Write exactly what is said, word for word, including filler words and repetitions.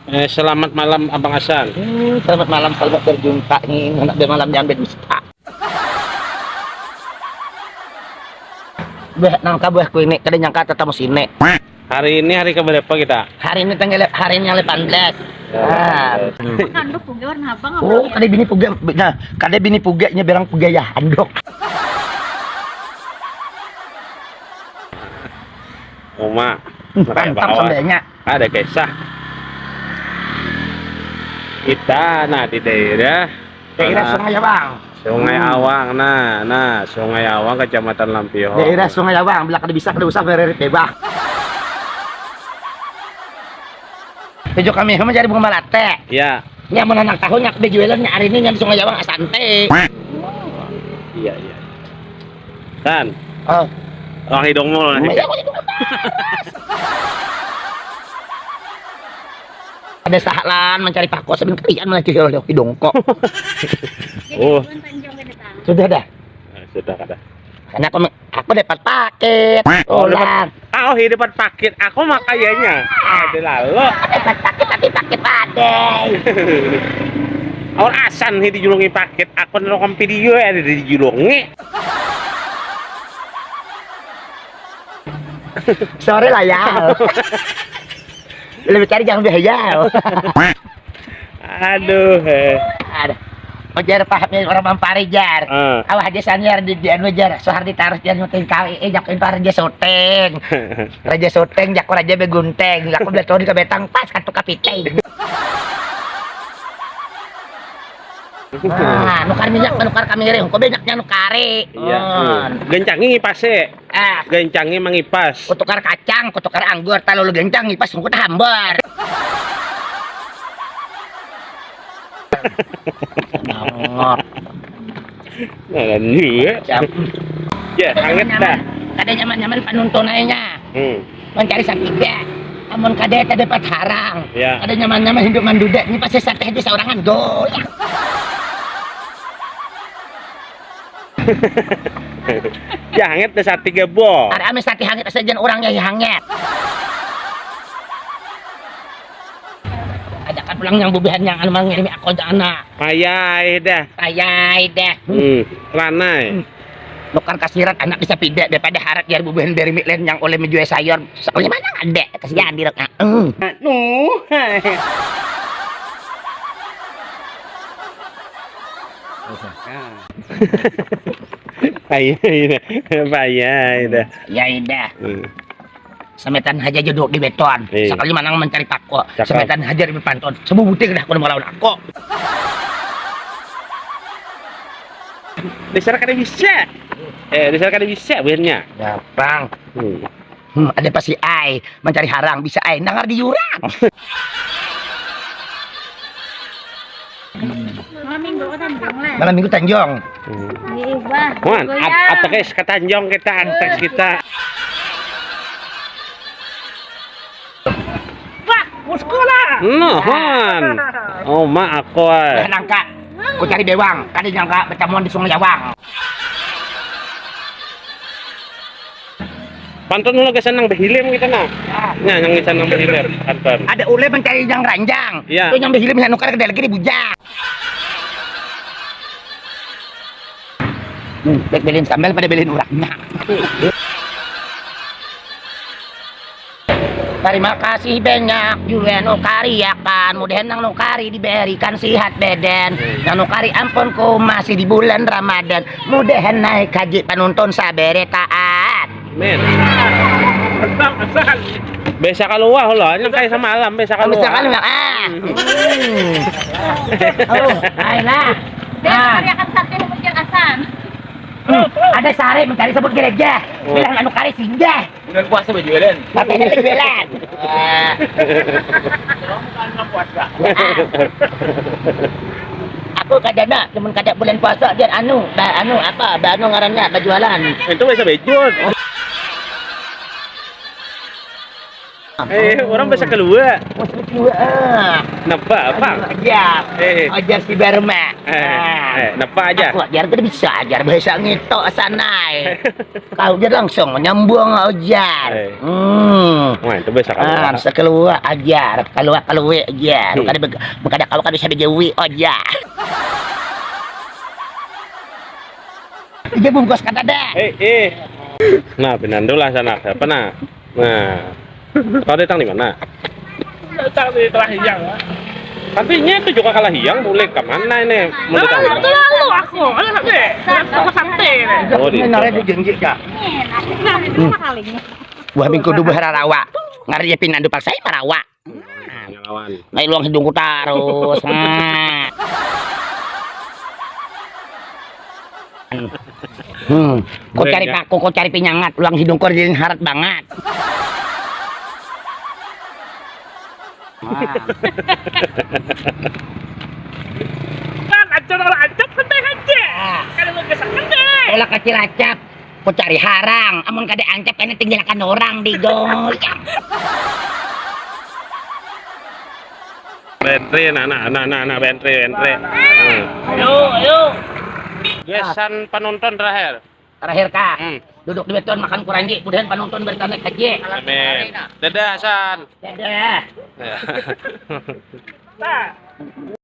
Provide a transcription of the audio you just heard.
Eh, selamat malam Abang Hasan. Hmm, selamat malam, selamat berjumpa nih, anak dia malam diambil dusta. Buah nangka buah kuini, kada nyangka tetamu sini. Hari ini hari keberapa kita? Hari ini tanggal, hari ini yang delapan belas. Ya, nah. Delapan belas. Kanduk puga warna abang apa? Oh, ya? Kada bini puga, nah, kada bini puga nya berang puga ya, andok. Uma. Hmm, mantap sambelnya. Ada kisah. Kita nah di daerah Daerah Sungai Awang. Sungai Awang, nah, nah, Sungai Awang, Kecamatan Lampioho. Daerah Sungai Awang, bila kada bisa kada usah bererit bebah. Tujuh kami mencari bunga malate. Ya. Nya mun handak tahu nya dijualan nya hari ini nya di Sungai Awang asante. Iya, iya. Kan? Oh. Oh, hidungmu lah. Iya, aku hidung lepas. Ada sahalan mencari pako sabin kalian malah cihil hidung kok. Oh. Sudah dah. Nah, sudah kada. Karena aku, aku dapat paket. Oh, dapat. Ulang. Ah, oh, iya, dapat paket. Aku makayanya. Ada lalu. Dapat paket tapi paket padai. Awan asan hi dijulungi paket. Aku nonton video ya ada dijulungi. Sorry lah ya. Lebih cari jangan biaya. Aduh, eh. Ada. Ujar pahamnya orang Mampari, jar. Eh. Awak aja sanyar di, di anu, jar. Sohar ditaruh, jar, syuting kali. Eh, jak itu raja syuting. Raja syuting, jaku raja begunting. Jaku betul di kebetang, pas katu kapiting. Nah, nukar minyak, nukar kamiring. Kok banyaknya nukari? Iya. Hmm. Gencangi pase. Ah. Gencangi mangipas. Kutukar kacang, kutukar anggur, talalu gencang ngipas, ku tahambar. Nangor. Nah, kan juga. Jam. Ya, hangat dah. Kada nyaman-nyaman panonton aja nya. Hmm. Mencari sapiga. Amun kada, kada dapat harang. Ya. Kada nyaman-nyaman hidup manduda. Ini pasti sate di saurangan. Goyang. Ya, hangat dah sate gabo. Ada ame sate hangat asa jan urang ya hangat. Ajakan pulang yang bubuhan yang anu mangirimi aku aja anak. Payah dah. Payah dah. Hmm, ranai. Hmm. Nukar kasirat anak bisa pida daripada harat jar bubuhan dari milen yang oleh menjual sayur. Sekali mana ada kasihan direk. Hmm. Anu. Payah dah. Payah dah. Ya dah. Hmm. Semetan haja juduk di beton. Iya. Sekali manang mencari pako. Cakap. Semetan haja di panton. Sebubuting dah kudu melawan aku. Dasar kada bisa. Eh, dasar kada bisa buhannya. Ya, Bang. Hmm. Hmm, ada pasti ai mencari harang bisa ai nangar di jurang. Malam minggu ke Tanjung lah. Malam minggu Tanjung. Hmm. Ih, wah. Wan, at atekes ke Tanjung kita, atekes kita. Wah, muskula. Nah, Wan. Oh, ma aku ai. Nangka. Ku cari bewang, kada nyangka bertemuan di Sungai Jawang. Pantun lo gasan nang behilim kita nah. Nah, yang gasan nang behilim, pantun. Ada ule mencari yang ranjang. Iya. Itu yang behilim yang nukar kada lagi di bujang. Hmm, baik belin sambal pada belin urangnya. Terima kasih banyak juga nukari akan mudahan nang nukari diberikan sihat badan nang nukari ampun ku masih di bulan Ramadan mudahan naik haji penonton sabere taat. Amin. Besa kaluar lah, yang kayak semalam besa kaluar. Besa kaluar ah. Hmm. Oh, ayolah. Dan ah. Kariakan sate hujan asan. Hmm, ada sare mencari sebut gereja. Oh. Bilang anu kari singgah. Bulan puasa berjualan. Tapi ini berjualan. Aku kada nak, cuman kada bulan puasa dia anu, ba, anu apa, ba, anu ngarannya berjualan. Itu bisa bejut. Eh, orang bahasa keluar. Bahasa keluar. Ah. Napa, Bang? Ajar. Eh. Ajar si Barma. Eh, ah. Eh, napa aja? Aku ajar, kada bisa ajar bahasa ngitu sanai. Kau aja langsung nyambung ajar. Eh. Hmm. Wah, itu bahasa keluar. Ah, bahasa keluar ajar, keluar keluar ajar. Hmm. Kada beg-, kada kau kada bisa bejawi ajar. Ija bungkus kada dah. Eh, eh. Nah, pinandu lah sanak. Apa nah? Nah. Kau datang di mana? Datang di Telah Hiang. Tapi nya itu juga kalah hiang, mulai ke mana ini? Mau datang di mana? Lalu aku, ada sampai. Ada sampai ini. Oh, di. Ini narai dijanji kah? Nah, itu kalinya. Buah minggu dua berarawa. Ngari pinandu paksa marawa. Nah, ngalawan. Ngai luang hidungku tarus. Nah. Hmm. Kau cari paku, kau cari pinyangat, luang hidungku jadi harat bangat. Nah. Kan ajar orang ajar santai aja. Ah. Kada bergesak santai. Olah kacil acap. Ku cari harang, amun kada ancap kena tinggalakan orang di goyang. Bentri, nah, nah, nah, nah, nah, bentri, bentri. Hmm. Ayo, ayo. Gasan penonton terakhir. Terakhir kah? Hmm. Duduk di beton makan kuranji, mudahan penonton bertanek haji. Amin. Dadah Hasan. Dadah. Ya. Nah.